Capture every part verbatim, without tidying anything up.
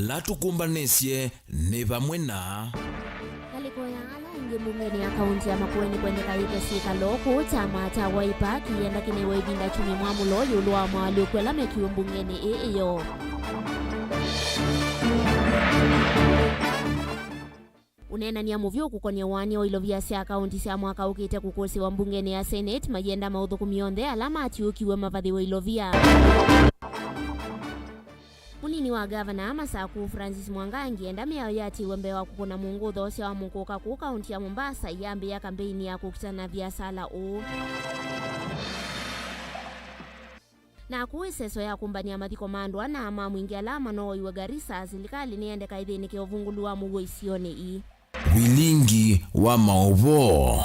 Ala tũkũmbanĩsye nĩ vamwe na. Ngalĩko ya ala aingĩ mbungenĩ ya kaunti ya Makueni kwendeka yĩte syĩkalo kũu kyama kya Wiper kĩyenda kĩnewe ĩvinda kyumya mwamũlo ĩũlũ wa moalyũku ala mekiwe mbungenĩ ĩĩ ĩyoo. Ũneenany'a mũvyũ kũkonĩa ũaanĩo wa ilovia sya kaunti sya mwaka ũkĩte kũkũsĩwa mbungenĩ ya Senate mayenda maũthũkũmi onthe ala matiũkiw'e mavathĩwe ilovia. Mũnini wa ngavana Masaku, Francis Mwangangi, enda mĩao yatĩĩwe mbee wa kũkũna mũngũtho ũsya wa mũkũka kũu kaunti ya Mombasa iyambĩĩa kambeini ya kũkitana viasala ũũ. Na kũu ĩseso ya kũmbanĩa mathiko ma andũ ana ma mwingĩ ala manooiwe Garissa, silikalĩ nĩyendeka ĩthĩnĩke ũvungũlu wa mũuo isionĩ ii. Vilingi wa maũvoo.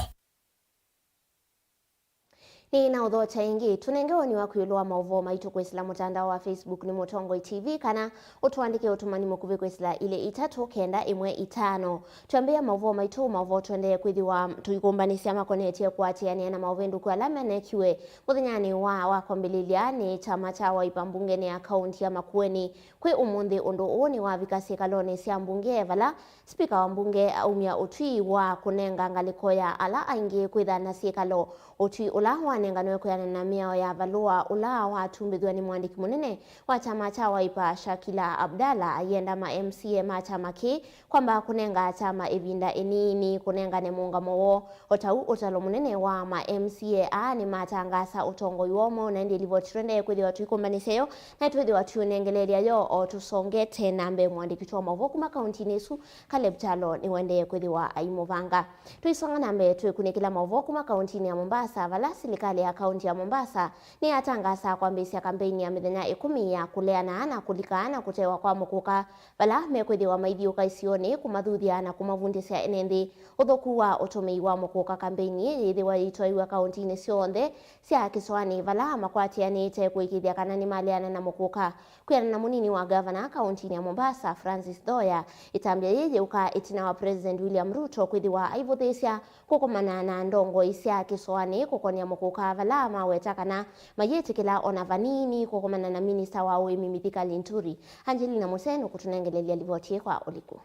Nĩ na ũthokya ĩngĩ. Tũnenge woni waku ĩũlũ wa maũvoo maitũ kwĩsĩla mũtandao wa Facebook nĩ Mũtongoi T V, kana ũtũandĩke ũtũmani mũkuvĩ kwĩsĩla ilĩ itatũ kenda ĩmwe itano. Twambĩĩa maũvoo maitũ, maũvoo tũendee kwĩthĩwa tũikũmbanĩsya makonetye kũatĩanĩa na maũvĩndũku ala menekiwe mũthenyanĩ wa, wa kwambĩlĩlya nĩ kyama kya Wiper mbungenĩ ya kaunti ya Makueni. Kwĩ ũmũnthĩ, ũndũ ũũ nĩwavika syĩkalonĩ sya mbunge, vala spika wa mbunge aumya ũtwi wa kũnenga ngalĩko ya ala aingĩ kwĩtha na syĩkalo, ũtwi ũla wanenganwe kwĩanana na mĩao ya valũa ũla watumbĩthw'a nĩ mũandĩki mũnene wa kyama kya Wiper, Shakila Abdallah, ayenda ma M C A ma kyama kĩĩ kwamba kũnenga kyama ĩvinda ĩnini kũnengane mũũngamo woo. O ta ũu, ũtalo mũnene wa ma M C A aa nĩmatangaasa ũtongoi woo mweũ, na ĩndĩ livoti tũendee kwĩthĩwa tũikũmbanĩsya yo, na twĩthĩwa tũiũnengeleelya yo o tũsongete na mbee. Mũandĩki witũ wa maũvoo kuma kauntinĩ ĩsu, Caleb Kyalo, nĩũendee kwĩthĩwa aimũvanga. Tũisonga na mbee, twĩkunĩkĩla maũvoo kuma kauntinĩ ya Mombasa, vala silikalĩ ya kaunti ya Mombasa nĩyatangaasa kwambĩĩsya kambeini ya mĩthenya ĩkũmi ya kũleana na kũlika na kũtewa kwa mũkũka, vala mekwĩthĩwa maithiũka isionĩ kũmathuthya na kũmavundĩsya ene nthĩ. Ũthũku wa ũtũmĩi wa mũkũka. Kambeini ĩĩ yĩthĩwa yĩitwaiw'a kauntinĩ syonthe sya kĩsoanĩ, vala makwatĩanĩte kũĩkĩĩthya kana nĩmaleana na mũkũka. Kwĩanana na mũnini wa ngavana kauntinĩ ya Mombasa, Francis Thoya, ĩtambya yĩĩ yĩũka ĩtina wa President William Ruto kwĩthĩwa aivũthĩĩsya kũkomana na ndongoi sya kĩsoanĩ kũkonĩa mũkũka, vala maweta kana mayĩtĩkĩla ona vanini kũkomana na minista wa ũĩmi Mithika Linturi. Angelina Musee nũkũtũnengelelya livoti ĩĩ kwa ũliku.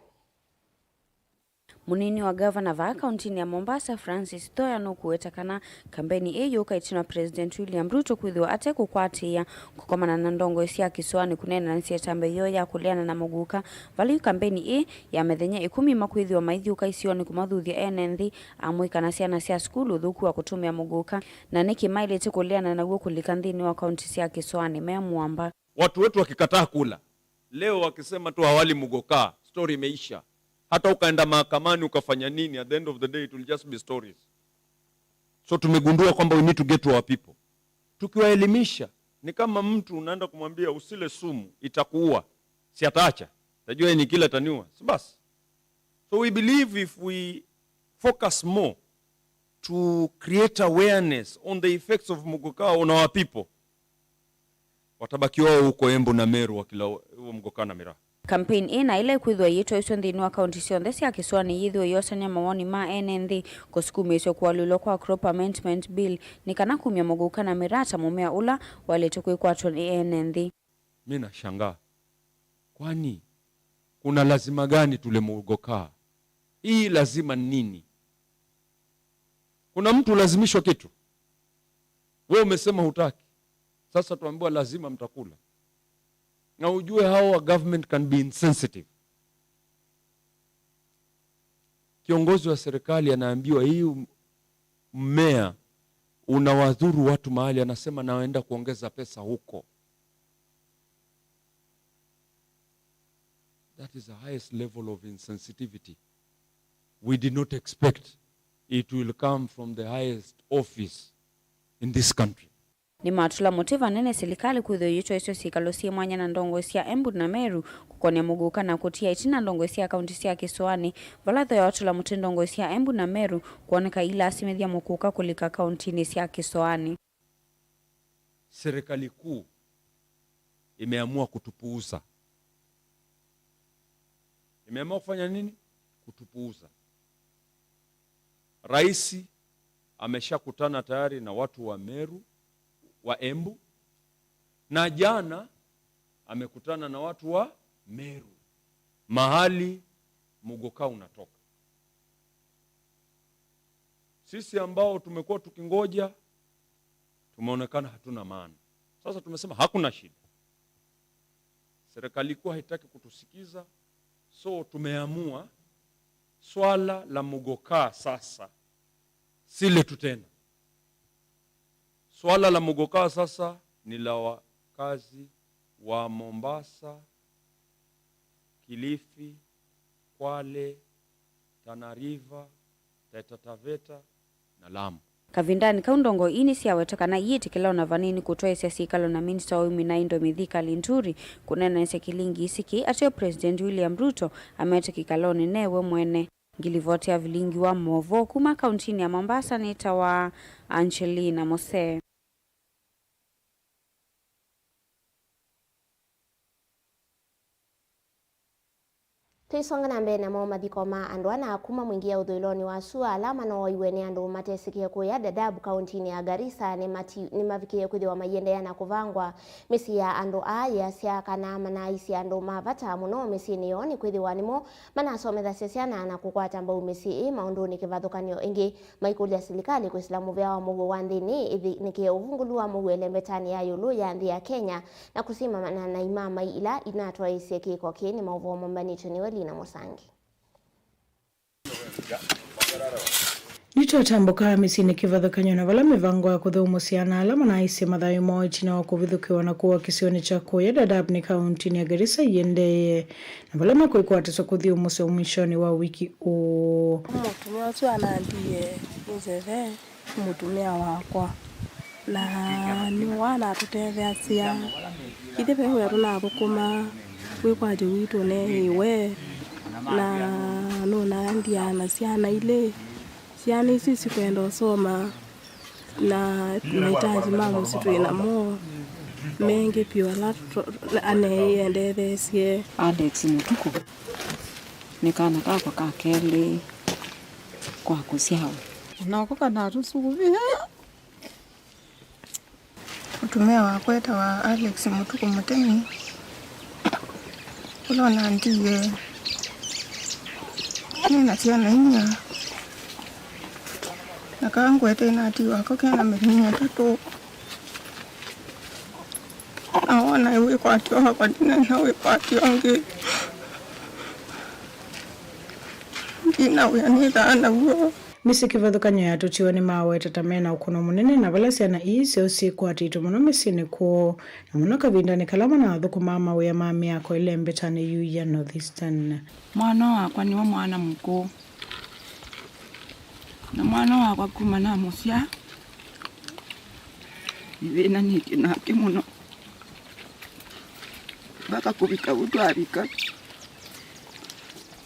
Mũnini wa ngavana vaa kauntinĩ ya Mombasa, Francis Thoya, nũkũweta kana kambeini ĩĩ yũka ĩtina wa President William Ruto kwĩthĩwa ate kũkwatĩĩa kũkomana na ndongoi sya kĩsoanĩ kũneena na ĩtambya yoo ya kũleana na mũguka. Vala yu kambeini ĩĩ ya mĩthenya ĩkũmi makwĩthĩwa maithiũka isionĩ kũmathuthya ene nthĩ, amũika na syana sya sukulu, ũthũku wa kũtũmĩa mũguka, na nĩkĩ maĩlĩte kũleana naw'o kũlika nthĩnĩ wa kaunti sya kĩsoanĩ me mũamba. Watu wetu wakikataa kula, leo wakisema tu hawali mugoka, story imeisha. Hata ukaenda mahakamani ukafanya nini, at the end of the day it will just be stories. So tumegundua kwamba we need to get to our people. Tukiwaelimisha, ni kama mtu unaenda kumwambia usile sumu, itakuua. Si ataacha? Tajua ni kila taniua. Si basi. So we believe if we focus more to create awareness on the effects of mugoka on our people, watabaki wao huko Embu na Meru wakila huo mugoka na miraa. Campaign ĩĩ na ĩla ĩkwĩthĩwa yĩtwaĩswe nthĩnĩ wa kaunti syonthe sya kĩsoanĩ yĩthĩwe yosany'a mawoni ma ene nthĩ kũsukumĩĩsya kũalyũlwa kwa Crop Amendment Bill nĩ kana kumya mũguka na miraa ta mũmea ũla waĩlĩte kwĩkwatwa nĩ ene nthĩ. Mi nashangaa, kwani kuna lazima gani tule mugoka? Hii lazima nini? Kuna mtu ulazimishwa kitu? Wewe umesema hutaki, sasa tuambiwa lazima mtakula. Na ujue how a government can be insensitive. Kiongozi wa serikali anaambiwa hii mmea unawadhuru watu mahali, anasema naenda kuongeza pesa huko. That is the highest level of insensitivity. We did not expect it will come from the highest office in this country. Nĩmatũla mũtĩ vanene silikalĩ kwĩthĩwa ĩyĩtwaĩsya syĩkalo syĩ mwanya na ndongoi sya Embu na Meru kũkonĩa mũguka na kũtia ĩtina ndongoi sya kaunti sya kĩsoanĩ, vala Thoya watũla mũtĩ ndongoi sya Embu na Meru kwoneka ilasimĩthya mũkũka kũlika kauntinĩ sya kĩsoanĩ. Serikali kuu imeamua kutupuuza. Imeamua kufanya nini? Kutupuuza. Rais ameshakutana tayari na watu wa Meru, wa Embu, na jana amekutana na watu wa Meru. mahali muguka unatoka. Sisi ambao tumekuwa tukingoja, tumeonekana hatuna maana. Sasa tumesema hakuna shida. Serikali kuu haitaki kutusikiza, so tumeamua swala la muguka sasa si letu tena. Swala la muguka sasa ni la wakazi wa Mombasa, Kilifi, Kwale, Tana River, Taita Taveta na Lamu. Kavindanĩ kau, ndongoi ii nĩsyaweta kana iĩtĩkĩla o na vanini kũtwaĩĩsya syĩkalo na minista wa ũĩmi na indo Mithika Linturi kũneenanĩsya kilingi isi kĩĩ ateo President William Ruto amete kĩkalonĩ newe mwene. Ngilivoti ya vilingi wa maũvoo kuma kauntinĩ ya Mombasa nĩtawa Angelina Mose. Tũisonga na mbee namo, mathiko ma andũ ana kuma mwingĩ ya ũthũĩlonĩ wa sua ala manooiwe nĩ andũ matesĩkĩe kũya Dadaab, kauntinĩ ya Garissa, nĩmati-, nĩmavikĩe kwĩthĩwa maiendeea na kũvangwa. Mĩsyĩ ya andũ aa yĩasya kana manaaisye andũ ma vata mũno mĩsyĩnĩ yoo nĩkwĩthĩwa nĩmo manasomethasya syana na kũkwata mbau mĩsyĩ ĩ maũndũnĩ kĩvathũkany'o. Ĩngĩ, maikũlya silikalĩ kwĩsĩla mũvea wa mũuo wa nthĩnĩ ĩthĩnĩkĩe ũvungũlu wa mũuo ĩlembetanĩ ya ĩũlũ ya nthĩ ya Kenya na kũsimana na imamai ila inatwaĩĩsye kĩko kĩĩ. Nĩ maũvoo mombanĩtw'e nĩ Welina Mũsangi. Nĩtwatambũkaa mĩsyĩnĩ kĩvathũkany'o na vala mĩvango ya kũthũmũsya ana ala manaaisye mathayũ moo ĩtina wa kũvithũkĩwa na kũwa kĩsionĩ kya kũya Dadaab nĩ kauntinĩ ya Garissa iendeee, na vala mekwĩkwatĩswa kũthyũmũsya mwishonĩ wa wiki ũũ. Mũtumĩa ũsu anandie nzeve. Mũtumĩa wakwa, na nĩwe wanatũtetheasya. Ithyĩ ve wĩa tũnathũkũma, wĩkwatyo witũ ũneeiwe, na nũnandia na syana ilĩ. Syana isu sikwenda ũsoma, na mahitaji ma mũsyĩ twĩ namo mengĩ vyũ ala tũ-, aneie ndetheesye. Alex Mũtukũ nĩ kana kakwa ka kelĩ kwa kũsyawa. Nako kanatũsũvĩa. Mũtumĩa wakwa etawa Alex Mũtukũ Mũtemi, ũla ũnandiie nĩ na syana inya, na kaa ngwete natiwa ko kena mĩthenya ĩtatũ. Na wona wĩkwatyo wakwa, ndinena wĩkwatyo ũngĩ. Ndina wĩa nĩthaa naw'o. Mĩsyĩ kĩvathũkany'o yatũtiwe nĩmaweta ta mena ũkũno mũnene, na vala syana ii syoo syĩkwatĩtwe mũno mĩsyĩnĩ kwoo, na mũno kavindanĩ kala manathũkũmaa mawĩa ma mĩako ĩlembetanĩ yu ya North Eastern. Mwana wakwa nĩwe mwana mũkũũ, na mwana wakwa kuma namũsyaa, nĩthĩnanĩtye nake mũno, mpaka kũvika ũu twavika.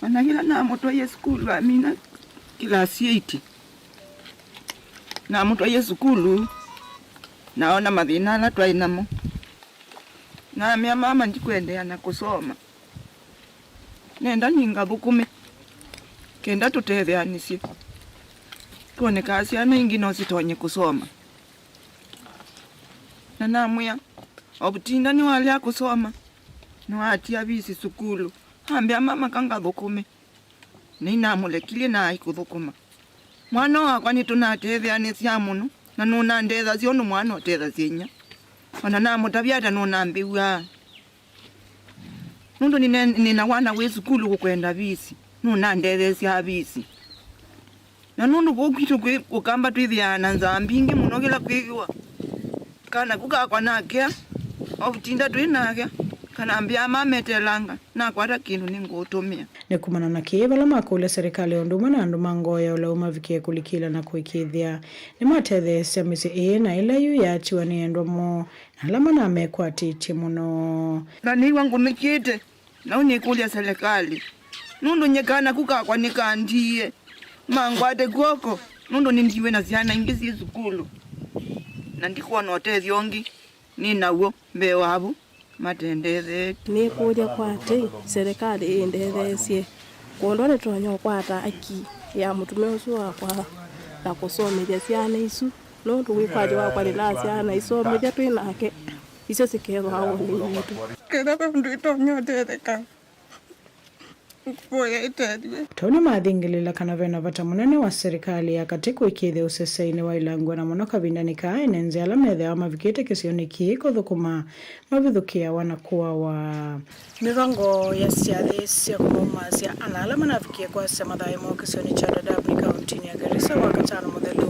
Ona yĩla namũtwaie sukulu amina kĩlasi eight, namũtwaie sukulu, naona mathĩna ala twaĩ namo. Namea, "Mama, ndikwendeea na kũsoma. Nenda nĩngathũkũme, kenda tũtetheanĩsye, twone kana syana ingĩ no sitonye kũsoma." Na namwĩa, "O vutinda nĩwalea kũsoma, nĩwatia visi sukulu." Ambĩa, "Mama, ka ngathũkũme." Nĩnamũlekilye na aikũthũkũma. Mwana wakwa nĩtũnatetheanĩsya mũno, na nũnandethasya ũndũ mwana ũtethasya inyia. Ona namũtavya ata nũnambĩw'aa. Nũndũ nĩne-, nĩna wana wĩ sukulu ũkwenda visi, nũnandetheesya visi. Na nũndũ kũu kwitũ kwĩ Ũkamba twĩthĩaa na nzaa mbingĩ mũno, kĩla kwĩthĩwa kana ku kakwa nakea, o vutinda twĩ nake, kana mbĩaa mametelanga, nakwata kĩndũ nĩngũũtũmĩa. Nĩ kumana na kĩĩ, vala makũlya serikali o ũndũ ũmwe na andũ ma ngoo ya ũlau mavikie kũlikĩla na kũĩkĩĩthya, nĩmatetheesya mĩsyĩ ĩĩ na ĩla yu yaatiwa nĩ endwa moo na ala manamekwatĩtye mũno. Na nĩw'a ngũnĩkĩte, nau nĩkũlya selekalĩ, nũndũ nyie kana ku kakwa nĩkandiie, mangwate kw'oko, nũndũ nĩndiwe na syana ingĩ syĩ sukulu, na ndikwona ũtethyo ũngĩ nĩ naw'o mbee wa vu matendetheetye. Nĩkũlya kwa atĩĩ, selekalĩ ĩndetheesye, kwondũ nĩtonya ũkwata aki ya mũtumĩa ũsu wakwa na kũsomethya syana isu. Nũndũ wĩkwatyo wakwa nĩnasyaa na isomethya twĩ nake, isyo sikethwa aũnĩ witũ. Kethwa ve ũndũ itonya ũtetheka, Ngũkũvoya ĩtethye. Tau nĩmathingĩlĩla kana ve na vata mũnene wa serikali ya katĩ kwĩkĩĩthya ũseseinĩ wa ilangwa, na mũno kavindanĩ kaa ene nthĩ ala methĩawa mavikĩte kĩsionĩ kĩĩ kũthũkũma mavithũkĩawa na kũawa. Mĩvango ya syathĩ sya kũmaumasya ana ala manavikie kwasya mathayũ moo kĩsionĩ kya Dadaab nĩ kauntinĩ ya Garissa Wakatano mũthelu,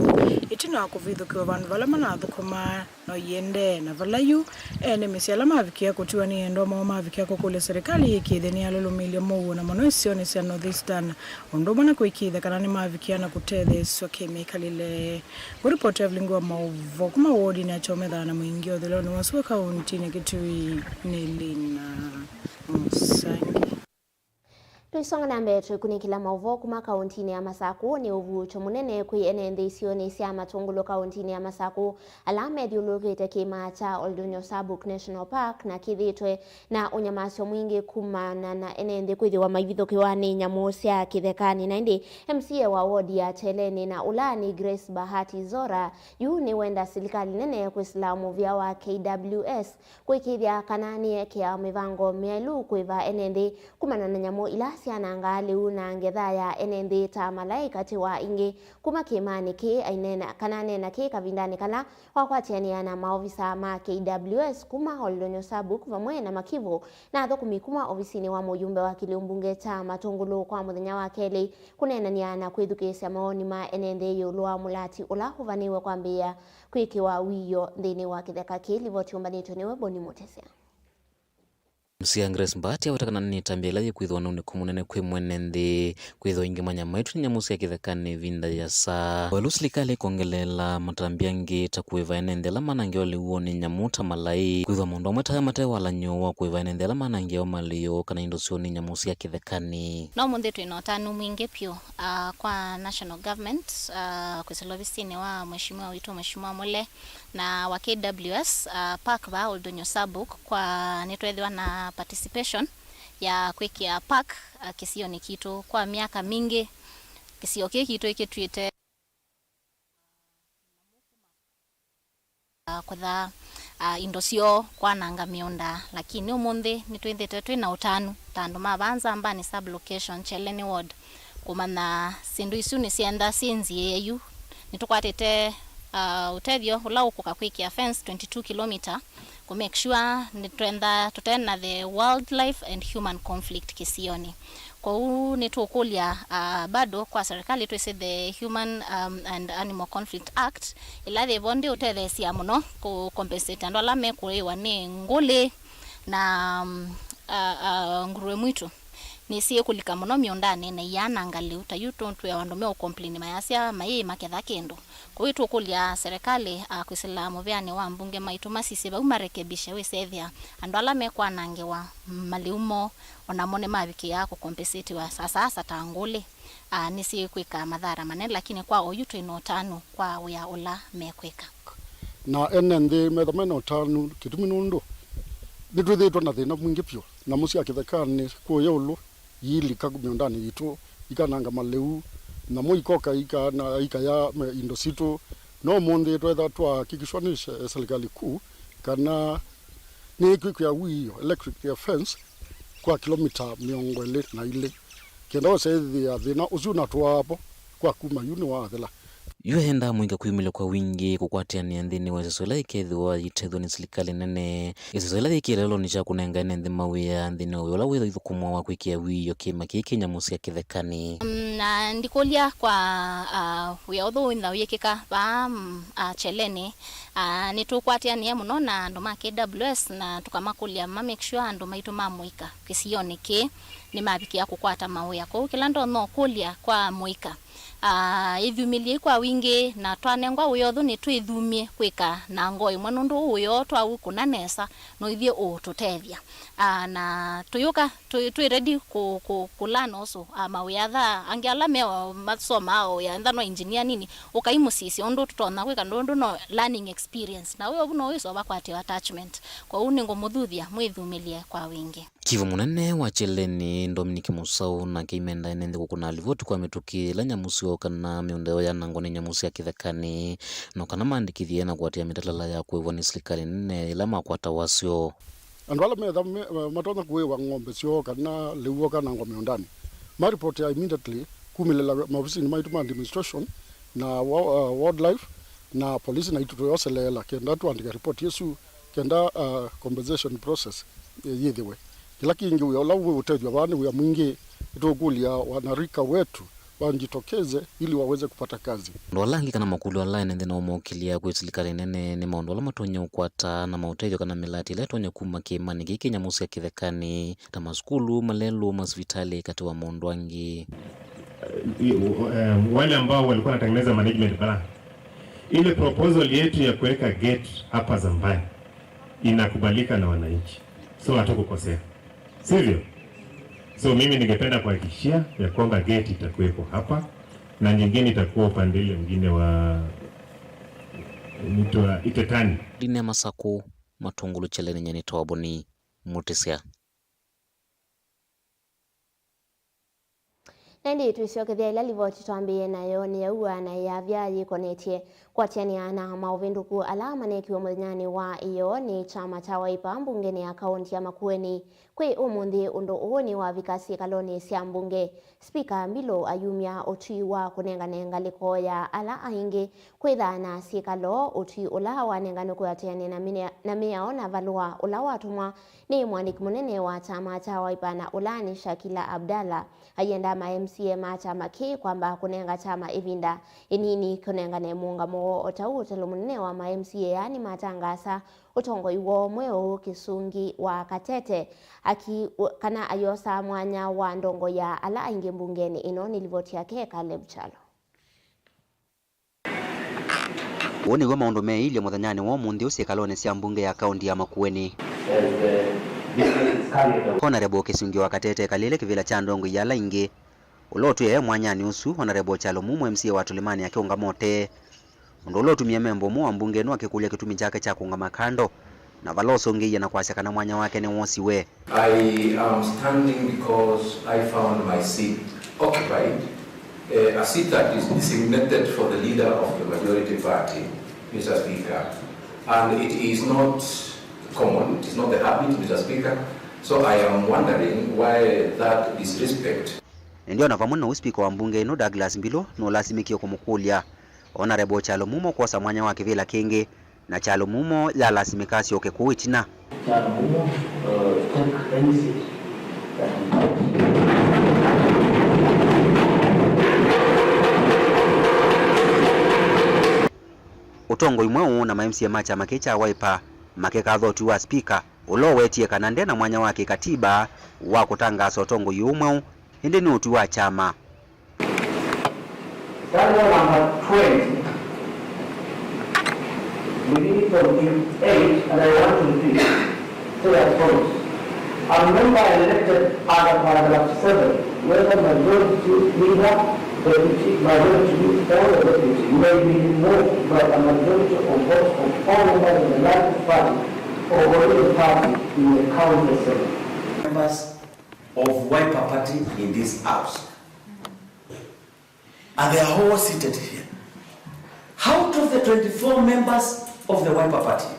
ĩtina wa kũvithũkĩwa vandũ vala manathũkũmaa. No iendee na vala yu, ene mĩsyĩ ala mavikie kũtiwa nĩ endwa moo mavikie kũkũlya serikali yĩkĩĩthye nĩyalũlũmĩilye mũuo na mũno isionĩ sya North Eastern, ũndũ ũmwe na kwĩkĩĩthya kana nĩmavikia na kũtetheesw'a kĩmĩkalĩle. Ngũripoti Evelyn Ngua Maũvoo kuma wodinĩ ya Kyometha na Mwingĩ ũthũĩlonĩ wa sua kauntinĩ ya Kitui nĩ Lina Mũsangi. Tũisonga na mbee, twĩkunĩkĩla maũvoo kuma kauntinĩ ya Masakũ. Nĩ ũvuũkyo mũnene kwĩ ene nthĩ isionĩ sya Matũngũlũ kauntinĩ ya Masakũ, ala methyũlũlũkĩte kĩĩma kya Oldonyosabuk National Park, na kĩthĩĩtwe na ũnyamasyo mwingĩ kumana na ene nthĩ kwĩthĩwa maivithũkĩwa nĩ nyamũ sya kĩthekanĩ. Na ĩndĩ M C A wa wodi ya Cheleni na ũla nĩ Grace Bahati Zora, yu nĩwenda silikalĩ nene kwĩsĩla mũvĩa wa K W S kwĩkĩĩthya kana nĩyekĩa mĩvango myaĩlu kũĩva ene nthĩ kumana na nyamũ ila syanangaa lĩu na ngetha ya ene nthĩ ta malaĩ katĩ wa ingĩ kuma kĩĩmanĩ kĩĩ. Aineena kana aneena kĩĩ kavindanĩ kala wakwatĩanĩa na maovisa ma K W S kuma Oldonyosabuk vamwe na makivũ na athũkũmi kuma ovisinĩ wa mũyumbe wa kĩlĩu mbunge kya Matũngũlũ kwa mũthenya wa kelĩ kũneenany'a na kwĩthukĩĩsya mawoni ma ene nthĩ ĩũlũ wa mũlati ũla ũvanĩĩwe kwambĩĩa kwĩkĩwa wiio nthĩnĩ wa kĩtheka kĩĩ. Livoti yũmbanĩtwe nĩwe Boni Mũtesya. M C A Grace Mbati aweta kana nĩ ĩtambya ĩla yĩkwĩthĩwa na ũnĩkũ mũnene kwĩ mwene nthĩ kwĩthĩwa ingĩ manya maitũ nĩ nyamũ sya kĩthekanĩ ĩvinda yĩasa. Ĩlu silikalĩ ĩkongeleela matambya angĩ ta kũĩva ene nthĩ ala manangewa lĩu woo nĩ nyamũ ta malaĩ, kwĩthĩwa maũndũ amwe ta aya mate walany'o wa kũĩva ene nthĩ ala manangewa malĩo kana indo syoo nĩ nyamũ sya kĩthekanĩ. No ũmũnthĩ twĩ na ũtanu mwingĩ vyũ, ah, kwa national government, ah, kwĩsĩla ovisinĩ wa Mheshimiwa witũ, Mheshimiwa Mule, na wa K W S, ah, park vaa Oldonyosabuk, kwa nĩtweethĩwa na participation ya kwĩkĩa park, ah, kĩsionĩ kitũ. Kwa myaka mingĩ, kĩsio kĩĩ kitũ ĩkĩtw'ĩte, ah, kũthaa, ah, indo syoo, kwananga mĩũnda, lakini ũmũnthĩ nĩtwĩthĩĩtwe twĩ na ũtanu ta andũ ma vaa Nzambanĩ sub-location, Cheleni ward, kũmanya syĩndũ isu nĩsyenda syĩ nziĩĩe yu. Nĩtũkwatĩte, ah, ũtethyo ũla ũkũka kwĩkĩa fence twenty-two kilometer kũ make sure nĩtwenda tũte na the wildlife and human conflict kĩsionĩ. Kwoou nĩtũkũlya, ah, bado kwa serikali twĩsĩ the human, um, and Animal Conflict Act, ĩla yĩvo ndĩũtetheesya mũno kũ compensate andũ ala mekũĩwa nĩ ngũlĩ na, um, ah, ah, ngũrũe mwitũ. Nĩsyĩkũlika mũno mĩũndanĩ na iyananga lĩu. Ta yu tũ-, twĩ o andũ meũcomplain mayasya mayĩĩ maketha kĩndũ. Kwoou tũkũlya serikali, ah, kwĩsĩla mũvĩanĩ wa mbunge maitũ masisye vau marekebishe wĩsethĩa andũ ala mekwanangĩwa malĩu moo, o namo nĩmavikĩaa kũkompesĩtiwa sasa asa ta ngũlĩ. Ah, nĩsyĩkwĩka mathara manene, lakini kwa oyu twĩ na ũtanu kwa wĩa ũla mekwĩka. Na ene nthĩ metha mena ũtanu, kĩtumi nũndũ nĩtwĩthĩĩtwe na thĩna mwingĩ vyũ. Nyamũ sya kĩthekanĩ kũũya ũlũ iilika mĩũndanĩ yitũ, ikananga malĩu, nyamũ ikoka ikana-, ikaya me-, indo sitũ. No ũmũnthĩ twetha twahakikishwa nĩ se-, serikali kuu kana nĩĩkwĩkĩa wiio, electric fence, kwa kilomita mĩongo ĩlĩ na ilĩ, kenda ũsethĩa thĩna ũsu natwaapo kwa kuma yu nĩwathela. Yu endaa mũika kwĩmĩlya kwa wingĩ kũkwatĩanĩa nthĩnĩ wa ĩseso ĩla ĩkethĩwa yĩtethw'a nĩ silikalĩ nene, ĩseso ĩla yĩkĩĩte lelonĩ kya kũnenga ene nthĩ mawĩa nthĩnĩ wa wĩa ũla wĩthũkũmwa wa kwĩkĩa wiio kĩĩma kĩĩ kĩ nyamũ sya kĩthekanĩ. Mm, na ndikũlya kwa, ah, wĩa ũthũ wĩna ũyĩkĩka vaa, mm, ah, Cheleni, ah, nĩtũkwatĩanĩe mũno na andũ ma K W S na tũkamakũlya ma make sure andũ maitũ ma mũika kĩsionĩ kĩĩ nĩmavikĩa kũkwata mawĩa. Kwoou kĩla ndonya ũkũlya kwa mũika, ah, ĩthumĩlyei kwa wingĩ, na twanengwa wĩa ũthũ nĩtwĩthumye kwĩka na ngoo ĩmwe, nũndũ ũũ wĩa ũũ twaũkũna nesa no ithyĩ ũũtũtethya. Ah, na tũyũka, twĩ, twĩ ready kũ, kũ, kũlearn also, ah, mawĩa thaa angĩ ala me o, masomaa o wĩa, enda no engineer nini, ũkaimũsisya ũndũ tũtonya kwĩka, nũndũ no learning experience. Na wĩ ovu no wĩsova kwatĩwa attachment. Kwoou nĩngũmũthuthya mwĩthumĩlye kwa wingĩ. Chifu mũnene wa Cheleni, Dominic Musau, nake aimenda ene nthĩ kũkũna livoti kwa mĩtũkĩ ĩla nyamũ syoo kana mĩũnda yoo yanangwa nĩ nyamũ sya kĩthekanĩ, no kana maandĩkĩthye na kũatĩĩa mĩtalatala ya kũĩvwa nĩ silikalĩ nene ĩla makwata wasyo. Andũ ala metha me-, matonya kũĩwa ng'ombe syoo kana lĩu woo kanangwa mĩũndanĩ, Maripoti ya immediately kumĩlĩla maovisinĩ maitũ ma administration na wa-, uh, wildlife na police, na itũ tũyoseleela kenda tũandĩke report ĩsu, kenda, uh, compensation process, eh, yĩthĩwe. Kĩla kĩngĩ, wĩa ũla wĩ ũtethw'a vaa nĩ wĩa mwingĩ. Nĩtũkũlya wanarika wetu wajitokeze ili waweze kupata kazi. Andũ ala angĩ kana makũlyo ala ene nthĩ nao mookĩlya kwĩ silikalĩ nene nĩ maũndũ ala matonya ũkwata na maũtethyo kana mĩlati ĩla ĩtonya kuma kĩĩmanĩ kĩĩ kĩ nyamũ sya kĩthekanĩ, ta masukulu, malelũ, masivitalĩ, katĩ wa maũndũ angĩ. Eh, wale ambao walikuwa wanatengeneza management plan, ile proposal yetu ya kuweka gate hapa Zambani inakubalika na wananchi, so hatukukosea, sivyo? So mimi ningependa kuhakikishia ya kwamba gate itakuwepo hapa na nyingine itakuwa upande ile mwingine wa, inaitwa Itetani. Ndine Masaku, Matungulu Cheleni, Nyeni Toboni, Mutisya. Na ĩndĩ twĩsyokethya ĩla livoti twambĩĩe nayo nĩ ya ũa na ĩyavya yĩkonetye kũatĩanĩa na maũvĩndũku ala maneekiwe mũthenyanĩ wa ĩyoo nĩ kyama kya Wiper mbungenĩ ya kaũnti ya Makueni. Kwĩ ũmũnthĩ ũndũ ũũ nĩwavika syĩkalonĩ sya mbunge. Spika Mbilũ ayumya ũtwi wa kũnengane ngalĩko ya ala aingĩ kwĩthaa na syĩkalo, ũtwi ũla wanenganwe kũatĩanĩa na mĩao na valũa ũla watũmwa nĩ mũandĩki mũnene wa kyama kya Wiper na ũla nĩ Shakila Abdallah. Ayenda ma M C A ma kyama kĩĩ kwamba kũnenga kyama ĩvinda ĩnini kũnengane mũũngamo woo, o ta ũu ũtalo mũnene wa ma M C A aa nĩmatangaasa ũtongoi woo mweũ Kĩsungi wa Katete, aki-, kana ayosaa mwanya wa ndongoi ya ala aingĩ mbungenĩ. Ĩno nĩ livoti yake Caleb Kyalo. Ũũ nĩw'o maũndũ meeilye mũthenyanĩ wa ũmũnthĩ ũsyĩkalonĩ sya mbunge ya kaũnti ya Makueni. Honorable Kĩsungi wa Katete ekalĩle kĩvĩla kya ndongoi ya ala aingĩ. Ũla ũtwĩe e mwanyanĩ ũsu, Honorable Kyalo Mumo, M C A wa Tũlĩmanĩ, akĩũngama ũtee, ũndũ ũla ũtumie memba ũmwe wa mbunge ĩno akĩkũlya kĩtumi kyake kya kũũngama kando na vala ũsũngĩie na kwasya kana mwanya wake nĩwosiwe. I am standing because I found my seat occupied, eh, a seat that is designated for the leader of the majority party, Mister Speaker, and it is not common, it is not the habit, Mister Speaker, so I am wondering why that disrespect. Ĩndĩ o na vamwe na ũu, spika wa mbunge ĩno, Douglas Mbilũ, nũlasimĩkie kũmũkũlya Honorable Kyalo Mumo kwosa mwanya wa kĩvĩla kĩngĩ, na Kyalo Mumo yalasimĩka asyoke kũu ĩtina. Kyalo Mumo, uh, take any seat that he likes. Ũtongoi mweũ na ma M C A ma kyama kĩĩ kya Wiper makĩkatha ũtwi wa spika, ũla ũwetie kana nde na mwanya wa kĩkatiba wa kũtangaasa ũtongoi ũũ mweũ, ĩndĩ nĩ ũtwi wa kyama. Daniel number twenty, beginning from eight, and I want to repeat. Say as follows. A member elected under paragraph seven, whether majority leader, deputy, majority whip, or the deputy, may be removed by a majority of votes of all members of the largest party or political party in the county assembly. Members of Wiper Party in this house. And they are all seated here. Out of the twenty-four members of the Wiper Party,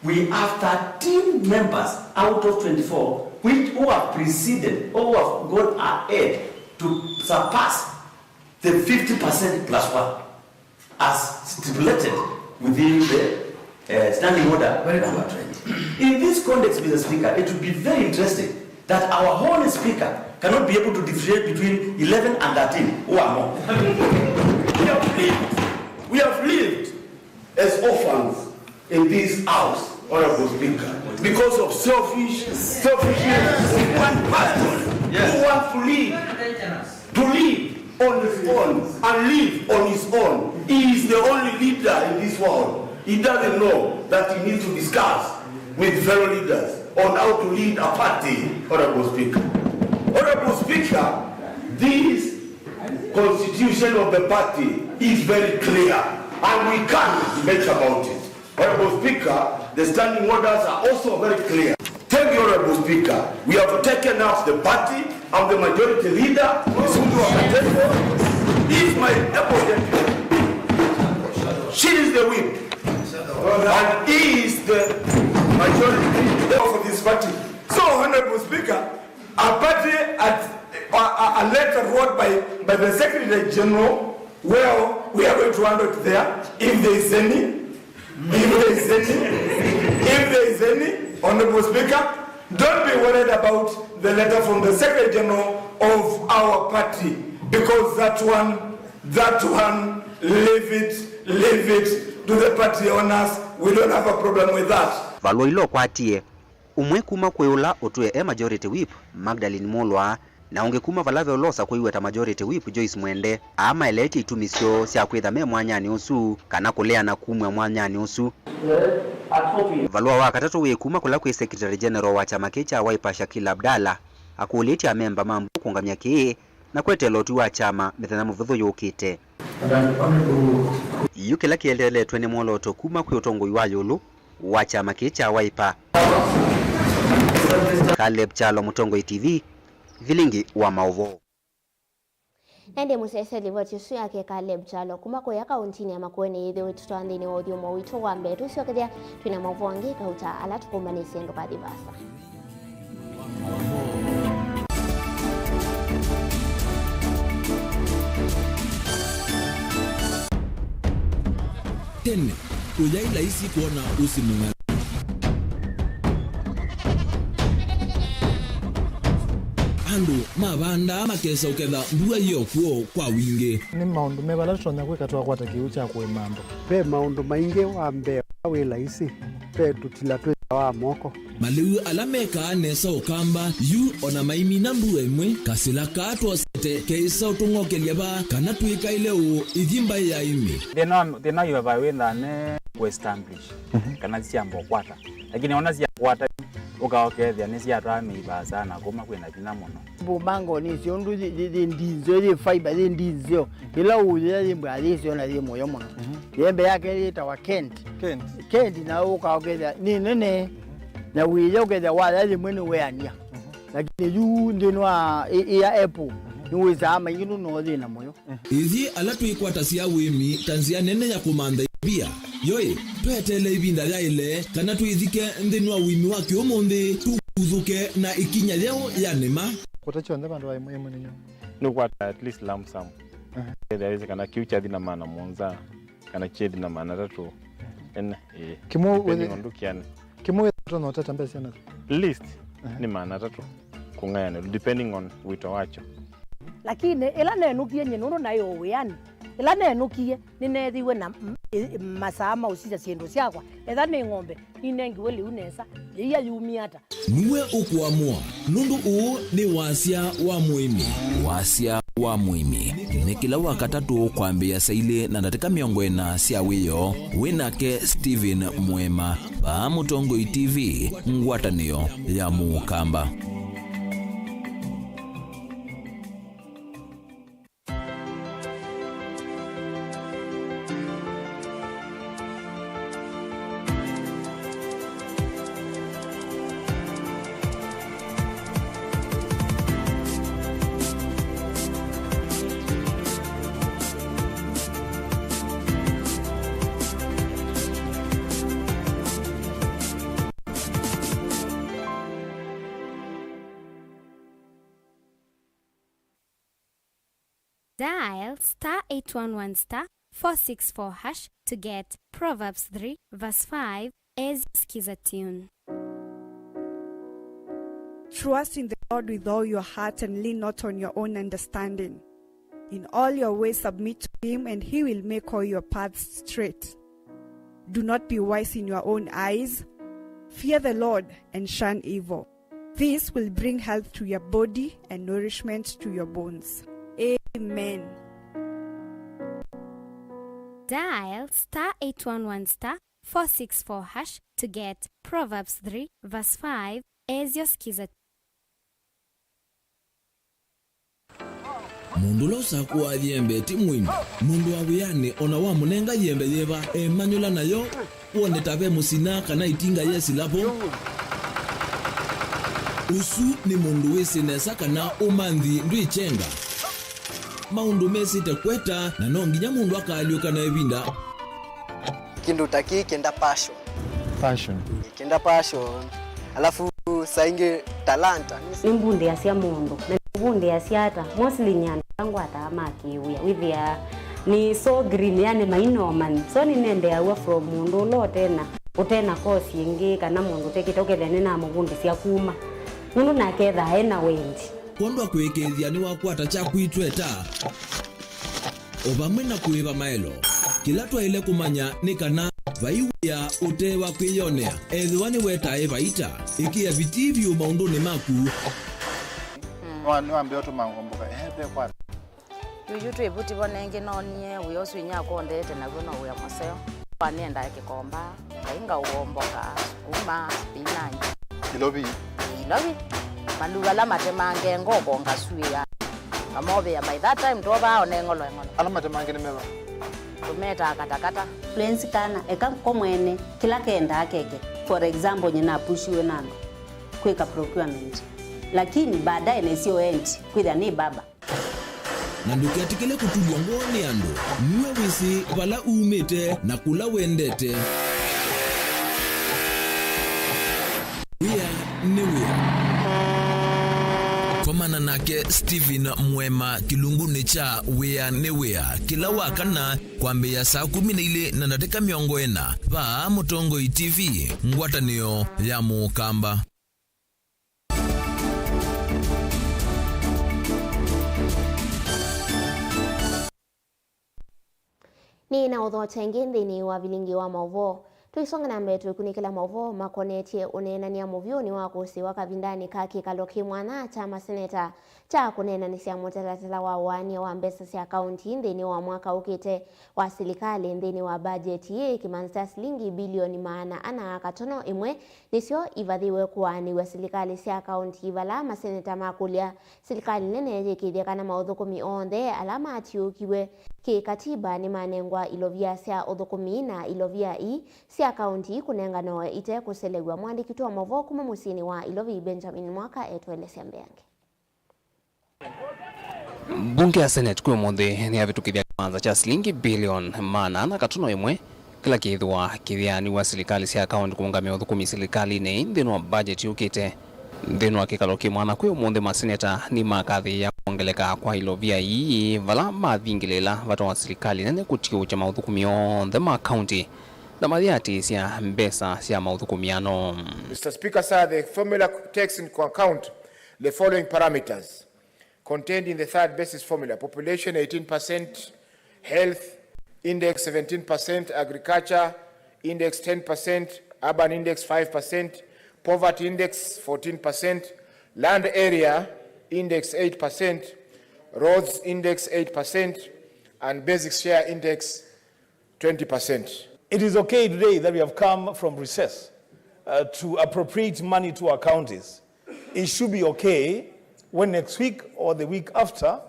we have thirteen members out of twenty-four which, who have preceded or who have gone ahead to surpass the fifty percent plus one as stipulated within the, uh, standing order number twenty. In this context, Mister Speaker, it would be very interesting that our own speaker cannot be able to differentiate between eleven and thirteen who are more. We have lived, we have lived as orphans in this house, Honorable Speaker, because of selfish, selfishness of one person who wants to live, to live on his own and live on his own. He is the only leader in this world. He doesn't know that he needs to discuss with fellow leaders on how to lead a party, Honorable Speaker. Honorable Speaker, this constitution of the party is very clear and we can't debate about it. Honorable Speaker, the standing orders are also very clear. Thank you, Honorable Speaker. We have taken up the party. I'm the majority leader. Kĩsungi wa Katete is my able deputy. She is the whip. And he is the majority leader of this party. So, Honorable Speaker, a party at, a, a, A letter wrote by, by the Secretary General, well, we are going to handle it there, if there is any, if there is any, if there is any, Honorable Speaker, don't be worried about the letter from the Secretary General of our party, because that one, that one, leave it, leave it to the party owners. We don't have a problem with that. Valũa ila ũkwatie, ũmwe kuma kwĩ ũla ũtwĩe e Majority Whip, Magdalene Mulwa, na ũngĩ kuma vala ve ũla ũsakwĩiwe ta Majority Whip, Joyce Mwende, aa maeleetye itumi syoo sya kwĩtha me mwanyanĩ ũsu kana kũleana kumw'a mwanyanĩ ũsu. Valũa wa katatũ wĩ kuma kũla kwĩ Secretary General wa kyama kĩĩ kya Wiper, Shakil Abdalla, akũlĩtye amemba ma mbunge kũũngamya kĩĩ na kweteela ũtwi wa kyama mĩthenya mĩvũthũ yũkĩte. Yu kĩla kĩeleletwe nĩ mwolooto kuma kwĩ ũtongoi wa ĩũlũ wa kyama kĩĩ kya Wiper. Caleb Kyalo, Mũtongoi T V, Vilingi wa maũvoo. Na ĩndĩ mũsyaĩĩsya livoti ĩsu yake Caleb Kyalo kuma kũya kaũntinĩ ya Makueni yĩthĩwe ĩtũtwaa nthĩnĩ wa ũthyũmũo witũ wa mbee. Tũsyokethya twĩ na maũvoo angĩ kauta ala tũkũmbanĩsye. Ndũkathi vaasa. Tene, kũyaĩ laisi kwona ũsĩ mũng'alu. Andũ mavandaa makesa ũketha mbua yĩ o kw'o kwa wingĩ. Nĩ maũndũ meva ala tũtonya kwĩka twakwata kĩw'ũ kya kũĩma andũ? Ve maũndũ maingĩ. Wa mbee, ũla wĩ laisi, ve tũtila twĩthĩawa moko. Malĩu ala mekaa nesa Ũkamba, yu o na maimina mbua ĩmwe, kasĩla kaa twosete keĩsa ũtũng'okelya vaa kana twĩkaĩle ũũ ithi mbaĩ ya ĩmĩ. Thĩna wa, thĩna wa ivavai wĩthaa nĩ kũ establish, mhm, kana syamba ũkwata. Lakini ona syakwata, ũkaokethĩa nĩsyatwaa mĩi vaasa na kuma kwĩna vinya mũno. Mbumangoni icio ũndũ yĩ, yĩ, yĩ ndinzeo, yĩ fiber, yĩ ndinzeo. Ĩla ũyĩa yĩ mbwa yĩseo na yĩ mũyo mũno. Mhm. Yembe yake yĩtawa Kent. Kent. Kent na ũkaokethĩa nĩ nene. Na wĩya ũkethĩa waya yĩmwe nĩ weania. Mhm. Lakini yu nthĩnĩ wa ĩ, ĩ ya apple, mhm, nĩ wĩsaa maingĩ nũno thĩna mũyo. Ithyĩ ala twĩkwatasya ũĩmi ta nzĩa nene ya kũmantha ĩvia, yoĩ, tweteele ĩvinda yaĩle kana twĩthike nthĩnĩ wa ũĩmi wa kĩũmũnthĩ, tũkuthũke na ĩkinya yeũ ya nĩma. Kũta kyonthe vandũ va ĩmwe ĩmwe nĩ nyũ. Nĩ ũkwata at least lump sum. Aha. Ethĩa wĩsĩ kana kĩu kyathi na maana mũonza, kana kyethi na maana atatũ. Ene, ĩĩ. Kĩmwe depending wĩthĩ-, on ndũkĩanĩ. Kĩmwe wĩthĩa ũtonya ũtata mbesa na least, aha, nĩ maana atatũ kũng'ayanĩlwa, depending on wĩto wakyo. Lakini ĩla nenũkie nyie nũndũ naĩ o wĩanĩ, ĩla nenũkie nĩneethiwe na m-, ĩ-, masaa ma ũsisya syĩndũ syakwa, etha nĩ ng'ombe, ninengiwe lĩu nesa, yĩia yumie ata? Nue ũkũamũa, nũndũ ũũ nĩ wasya wa mũĩmi. Wasya wa mũĩmi nĩ kĩla Wakatatũ kwambĩĩa saa ilĩ na ndatĩka mĩongo ĩna sya wĩoo. Wĩ nake Stephen Mwema, vaa Mũtongoi T V, ngwatanĩo ya Mũkamba. Dial star eight one one star four six four hash to get Proverbs three verse five as your Skiza tune. Trust in the Lord with all your heart and lean not on your own understanding. In all your ways submit to him, and he will make all your paths straight. Do not be wise in your own eyes. Fear the Lord and shun evil. This will bring health to your body and nourishment to your bones. Amen. Dial star eight one one star four six four hash to get Proverbs three verse five as your Skiza. Mũndũ ũla ũsakũaa yembe ti mũĩmi. Mũndũ wa wĩanĩ o na wamũnenga yembe yĩva, emanyũla nayo, wone ta ve mũsina kana ĩtinga yesĩla vo. Ũsu nĩ mũndũ wĩsĩ nesa kana ũmanthi ndwĩkyenga. Maũndũ mesĩte kweta, na no nginya mũndũ akaalyũka na ĩvinda. Kĩndũ ta kĩĩ kĩenda passion. Passion. Kĩenda passion. Alafu saa ingĩ talanta. Nĩmbundĩasya mũndũ, na Ũvundĩasya ata? Mostly nĩ andũ ala ngwataa ma kĩwĩa. Wĩthĩaa nĩ so green, yani mainomani. So nĩnendeaw'a from mũndũ ũla ũtena, ũtena course ĩngĩ, kana mũndũ ũtekĩte, ũkethĩa nĩnamũvundĩsya kuma. Nũndũ nake ethaa ena wendi. Kwondwa kũĩkĩĩthya nĩwakwata kyaku itweta. O vamwe na kũĩva maelo, kĩla twaĩle kũmanya nĩ kana vai wĩa ũte wa kwĩyonea. Ethĩwa nĩwetae vaita, ĩkĩa vitii vyũ maũndũnĩ maku. Nĩwa-, nĩwambĩa ũtũma ngomboka, ehe, ve kwa. Yuyu twĩ vuti vo nengĩ noonie wĩa ũsu inyakwa ũndete naw'o no wĩa mũseo. Kwa nĩendaa kĩkomba, ngai ngaũomboka, sukuma, spinach. Ilovi. Ilovi. Maluva ala matemange ngoko ngasuĩa. Ngamovea by that time twovaa one ng'olo eng'olo. Ala matemange nĩ meva? Tũmetaa katakata. Florence kana eka ko mwene kĩla kendaa keke. For example, nyina apushiwe na andũ kwĩka procurement. Lakini baadaye nesio endi kwĩthĩa nĩ baba. Na ndũketĩkĩle kũtulw'a ngoo nĩ andũ. Nue wĩsĩ vala umĩte na kũla wendete. Wĩa nĩ wĩa. Komana nake Stephen Mwema kĩlungunĩ kya Wĩa nĩ Wĩa kĩla wa kana kwambĩĩa saa kũmi na ilĩ na ndatĩka mĩongo ĩna vaa Mũtongoi T V, ngwatanĩo ya Mũkamba. Nĩ na ũthokya ĩngĩ nthĩnĩ wa vilingi wa maũvoo. Tũisonga na mbee tũikunĩkĩla maũvoo makonetye ũneenany'a mũvyũnĩ wa kũsĩĩwa kavindanĩ ka kĩkalo kĩ mwanya kya maseneta kya kũneenanĩsya mũtalatala wa ũaany'a wa mbesa sya kaunti nthĩnĩ wa mwaka ũkĩte wa silikalĩ. Nthĩnĩ wa mbajeti ĩĩ, kĩmanzi kya silingi bilioni maana ana katono ĩmwe nĩsyo ivathĩwe kũaanĩw'a silikalĩ sya kaunti, vala maseneta makũlya silikalĩ nene yĩkĩĩthye kana maũthũkũmi onthe ala matiũkiw'e kĩ-katiba nĩmanengwa ilovia sya ũthũkũmi na ilovia ii sya kaunti kũnenganawa ite kũselew'a. Mwandĩki witũ wa maũvoo kuma mũsyĩnĩ wa Ilovi, Benjamin Mwaka, etũelesya mbeange. Mbunge ya Senate kwĩ ũmũnthĩ nĩyavĩtũkĩthya kĩmanza kya silingi bilioni maana ana katono ĩmwe kĩla kĩĩthĩwa kĩyĩanĩw'a silikalĩ sya kaunti kũũngamĩa ũthũkũmi silikalĩnĩ nthĩnĩ wa mbajeti yũkĩte. Nthĩnĩ wa kĩkalo kĩ mwanya kwĩ ũmũnthĩ, maseneta nĩmakathĩĩa kwongeleka kwa ilovia ii vala mavingĩlĩĩla vata wa silikalĩ nene kũtiũũkya maũthũkũmi onthe ma kaunti na mayĩatĩĩsya mbesa sya maũthũkũmi ano. Mister Speaker, sir, the formula takes into account the following parameters contained in the third basis formula: population eighteen percent, health index seventeen percent, agriculture index ten percent, urban index five percent, poverty index fourteen percent, land area index eight percent, roads index eight percent, and basic share index twenty percent. It is okay today that we have come from recess, uh, to appropriate money to our counties. It should be okay when next week or the week after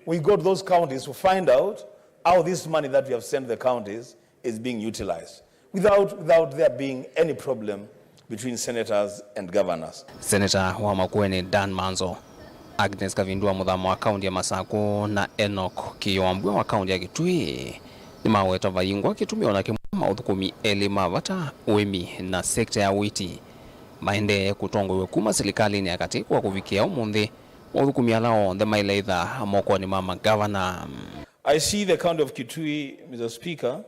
we go to those counties to find out how this money that we have sent to the counties is being utilized without, without there being any problem between senators and governors. Senator wa Makueni Dan Manzo, Agnes Kavindua, mũthama wa kaunti ya Masaku, na Enoch Kĩyoambua wa kaunti ya Kitui nĩmaweta vaingwa kĩtumi o na kĩmwe maũthũkũmi elĩ ma vata, ũĩmi na sekta ya ũiiti, maendee kũtongoew'a kuma silikalĩnĩ ya katĩ kwa kũvikĩa ũmũnthĩ, maũthũkũmi ala onthe maĩle ĩtha mokonĩ ma magavana. I see the county of Kitui, Mister Speaker,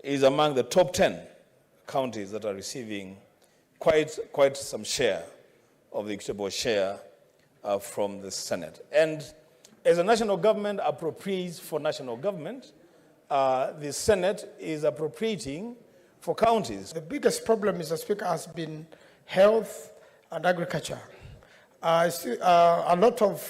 is among the top ten counties that are receiving quite, quite some share of the equitable share, uh, from the Senate. And as a national government appropriates for national government, uh, the Senate is appropriating for counties. The biggest problem, Mister Speaker, has been health and agriculture. Uh, I see, uh, a lot of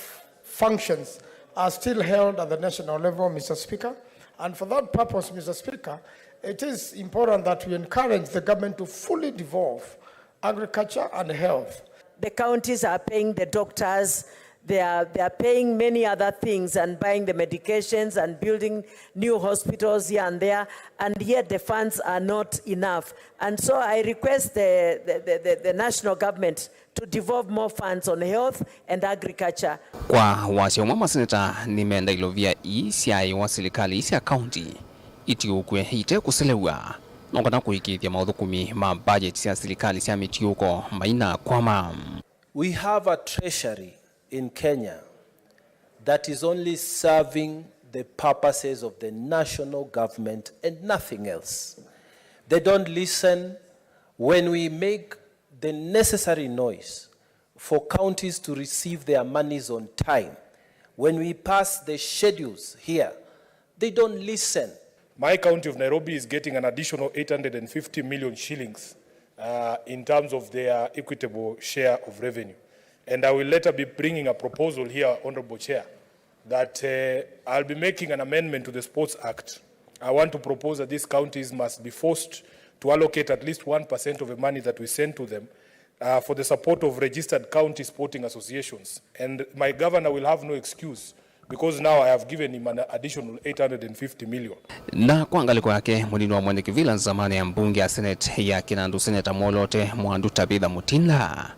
functions are still held at the national level, Mister Speaker. And for that purpose, Mister Speaker, it is important that we encourage the government to fully devolve agriculture and health. The counties are paying the doctors, they are, they are paying many other things and buying the medications and building new hospitals here and there, and yet the funds are not enough. And so I request the, the, the, the, the national government to devolve more funds on health and agriculture. Kwa wasya ũmwe, maseneta nĩmenda ilovia ii syaĩwa silikalĩ ii sya kaunti itiũkw'e ite kũselew'a, no kana kũĩkĩĩthya maũthũkũmi ma mbajeti sya silikalĩ sya mĩtiũko mainakwama. We have a treasury in Kenya that is only serving the purposes of the national government and nothing else. They don't listen when we make the necessary noise for counties to receive their monies on time. When we pass the schedules here, they don't listen. My county of Nairobi is getting an additional eight hundred and fifty million shillings, uh, in terms of their equitable share of revenue. And I will later be bringing a proposal here, Honorable Chair, that, uh, I'll be making an amendment to the Sports Act. I want to propose that these counties must be forced to allocate at least one percent of the money that we send to them, uh, for the support of registered county sporting associations. And my governor will have no excuse, because now I have given him an additional eight hundred and fifty million. Na kwa ngalĩko yake, mũnini wa mwene kĩvĩla nzamani ya mbunge ya Senate ya Kinandu, Senator Mwolote Mwandu Tabitha Mutinda,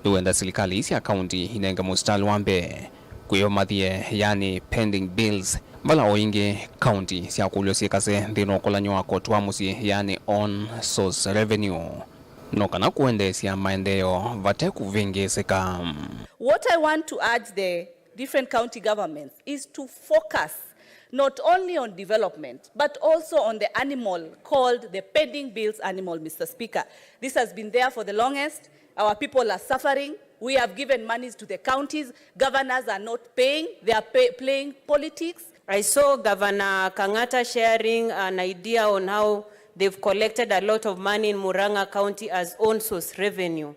nĩwenda silikalĩ sya kaunti inenge mũsitalĩ wa mbee kwĩyomathie, yani pending bills, vala o ĩngĩ kaunti syakũlw'a syĩkase nthĩnĩ wa ũkolany'o wa koti wa mũsyĩ, yani own source revenue, no kana kũendeesya maendeeo vate kũvĩngĩĩsĩka. What I want to urge the different county governments is to focus not only on development, but also on the animal called the pending bills animal, Mister Speaker. This has been there for the longest. Our people are suffering. We have given monies to the counties. Governors are not paying. They are pay, playing politics. I saw Governor Kang'ata sharing an idea on how they've collected a lot of money in Murang'a County as own source revenue,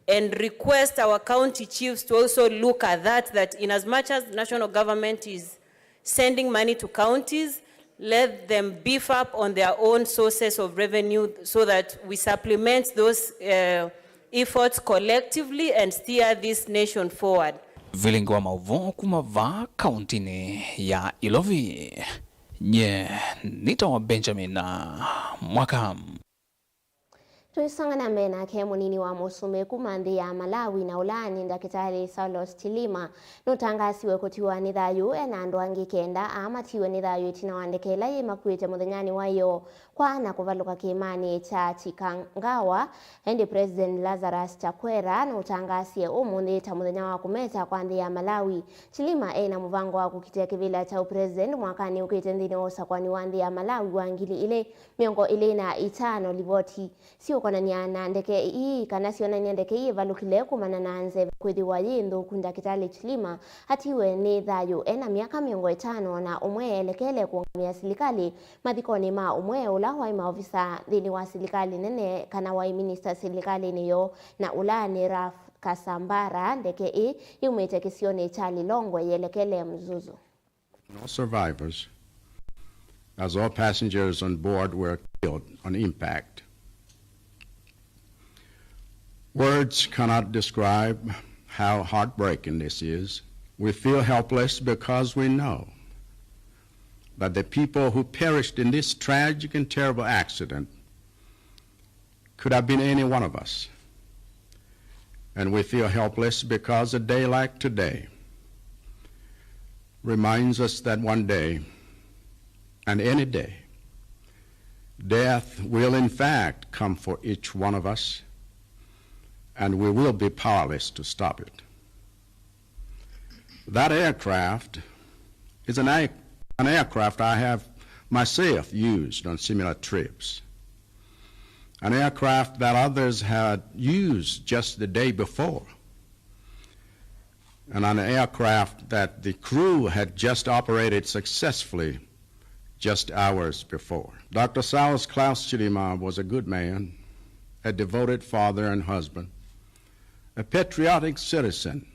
and request our county chiefs to also look at that, that in as much as national government is sending money to counties, let them beef up on their own sources of revenue so that we supplement those, uh, efforts collectively and steer this nation forward. Vilingi wa maũvoo kuma vaa kauntinĩ ya Ilovi. Nye nĩtawa Benjamin Mwaka. Tũisonga na mbee nake, mũnini wa mũsumbĩ kuma nthĩ ya Malawi na ũla nĩ ndakĩtalĩ Saulos Chilima nũtangaasiwe kũtiwa nĩ thayũ e na andũ angĩ kenda amatiwe nĩ thayũ ĩtina wa ndeke ĩla yĩmakuĩte mũthenyanĩ wa ĩoo kwa na kũvalũka kĩĩmanĩ kya Chikangawa. Ĩndĩ President Lazarus Chakwera nũtangaasie ũmũnthĩ ta mũthenya wa kũmeta kwa nthĩ ya Malawi. Chilima e na mũvango wa kũkitĩa kĩvĩla kya ũpresident mwakanĩ ũkĩte nthĩnĩ wa ũsakwani wa nthĩ ya Malawi wa ngili ilĩ mĩongo ĩlĩ na itano. Livoti siũkonany'a na ndeke ii kana syonany'a ndeke ii ĩvalũkile kumana na nzeve kwĩthĩwa yĩ nthũku. Ndakĩtalĩ Chilima atiwe nĩ thayũ e na myaka mĩongo ĩtano na ũmwe, elekele kũũngamĩa silikalĩ mathikonĩ ma ũmwe ũla waĩ maovisa nthĩnĩ wa silikalĩ nene kana waĩ minista silikalĩnĩ yoo, na ũla nĩ Ralph Kasambara. Ndeke ii yumĩte kĩsionĩ kya Lilongwe yelekele Mzuzu. No survivors, as all passengers on board were killed on impact. Words cannot describe how heartbreaking this is. We feel helpless because we know that the people who perished in this tragic and terrible accident could have been any one of us. And we feel helpless because a day like today reminds us that one day, and any day, death will in fact come for each one of us, and we will be powerless to stop it. That aircraft is an, air, an aircraft I have myself used on similar trips. An aircraft that others had used just the day before, and an aircraft that the crew had just operated successfully just hours before. Doctor Saulos Klaus Chilima was a good man, a devoted father and husband, a patriotic citizen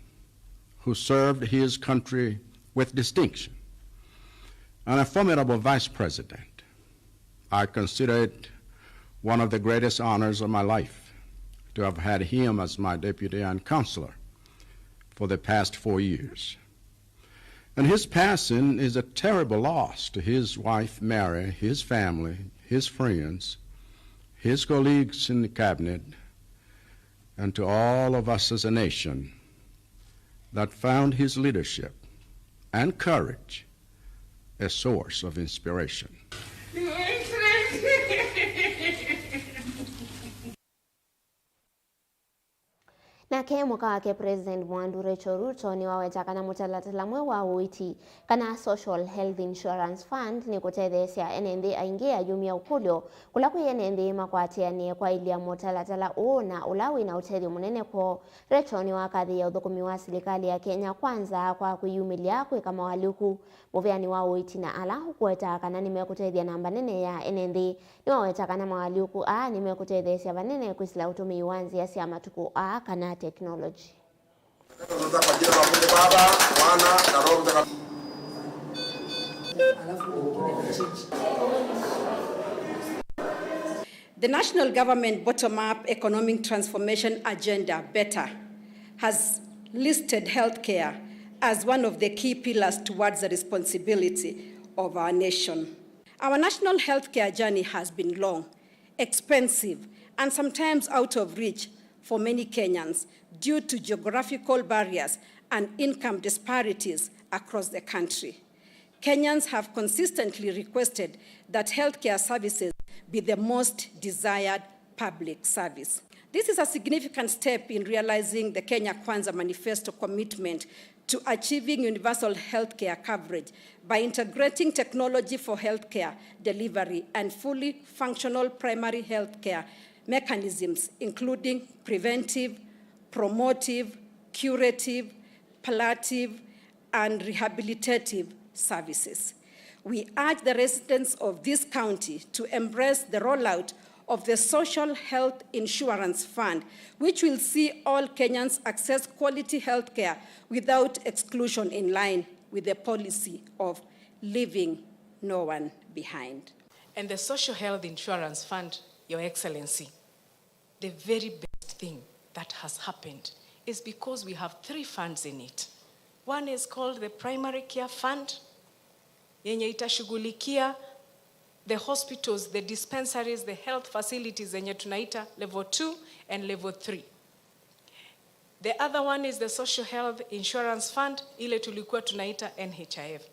who served his country with distinction, and a formidable vice president. I consider it one of the greatest honors of my life to have had him as my deputy and counselor for the past four years. And his passing is a terrible loss to his wife, Mary, his family, his friends, his colleagues in the cabinet, and to all of us as a nation that found his leadership and courage a source of inspiration. Nake mũka wake President Mwandu Rachel Ruto nĩwaweta kana mũtalatala mweũ wa ũiiti kana Social Health Insurance Fund nĩkũtetheesya ene nthĩ aingĩ ayumya ũkũlyo kũla kwĩ ene nthĩ makwatĩanĩe kwaĩlya mũtalatala ũũ na ũla wĩna ũtethyo mũnene kwoo. Rachel nĩwakathĩĩe ũthũkũmi wa silikalĩ ya Kenya Kwanza kwa kwĩyumĩlya kwĩka mawalyũku. Mũvĩanĩ wa ũiiti na ala ũkũweta kana nĩmekũtethya namba nene ya ene nthĩ, nĩwaweta kana mawalyũku aa nĩmekũtetheesya vanene kwĩsĩla ũtũmĩi wa nzĩa sya matukũ aa kana technology. The national government bottom-up economic transformation agenda, better, has listed healthcare as one of the key pillars towards the responsibility of our nation. Our national healthcare journey has been long, expensive, and sometimes out of reach for many Kenyans due to geographical barriers and income disparities across the country. Kenyans have consistently requested that healthcare services be the most desired public service. This is a significant step in realizing the Kenya Kwanza Manifesto commitment to achieving universal healthcare coverage by integrating technology for healthcare delivery and fully functional primary healthcare mechanisms, including preventive, promotive, curative, palliative, and rehabilitative services. We urge the residents of this county to embrace the rollout of the Social Health Insurance Fund, which will see all Kenyans access quality health care without exclusion, in line with the policy of leaving no one behind. And the Social Health Insurance Fund, Your Excellency, the very best thing that has happened is because we have three funds in it. One is called the Primary Care Fund, yenye itashughulikia the hospitals, the dispensaries, the health facilities zenye tunaita level two and level three. The other one is the Social Health Insurance Fund, ile tulikuwa tunaita N H I F.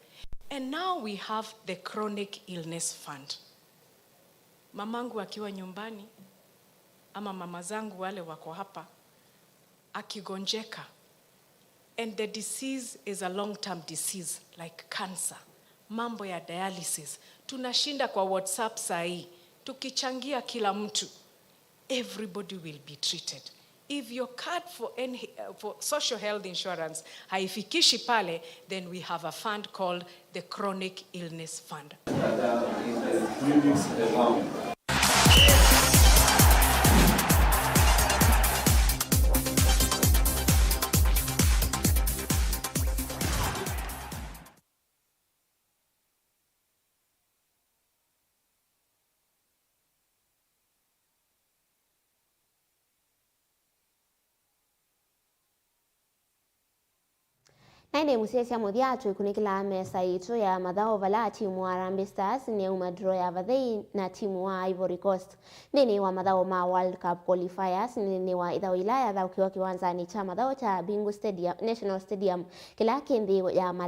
And now we have the Chronic Illness Fund. Mamangu akiwa nyumbani, ama mama zangu wale wako hapa, akigonjeka, and the disease is a long-term disease like cancer, mambo ya dialysis, tunashinda kwa WhatsApp saa hii tukichangia kila mtu, everybody will be treated. If your card for, N- uh, for social health insurance haifikishi pale, then we have a fund called the Chronic Illness Fund. Na ĩndĩ mũsyaĩĩsya mũthya tũikũnĩkĩlaa mesa yitũ ya mathaũ, vala timu wa Harambee Stars nĩyauma draw ya vathei na timu wa Ivory Coast nthĩnĩ wa mathaũ ma World Cup qualifiers nthĩnĩ wa ĩthaũ yĩla yathaũkiwa kĩwanzanĩ kya mathaũ kya Bingu Stadium, National Stadium, kĩla kĩ nthĩ ya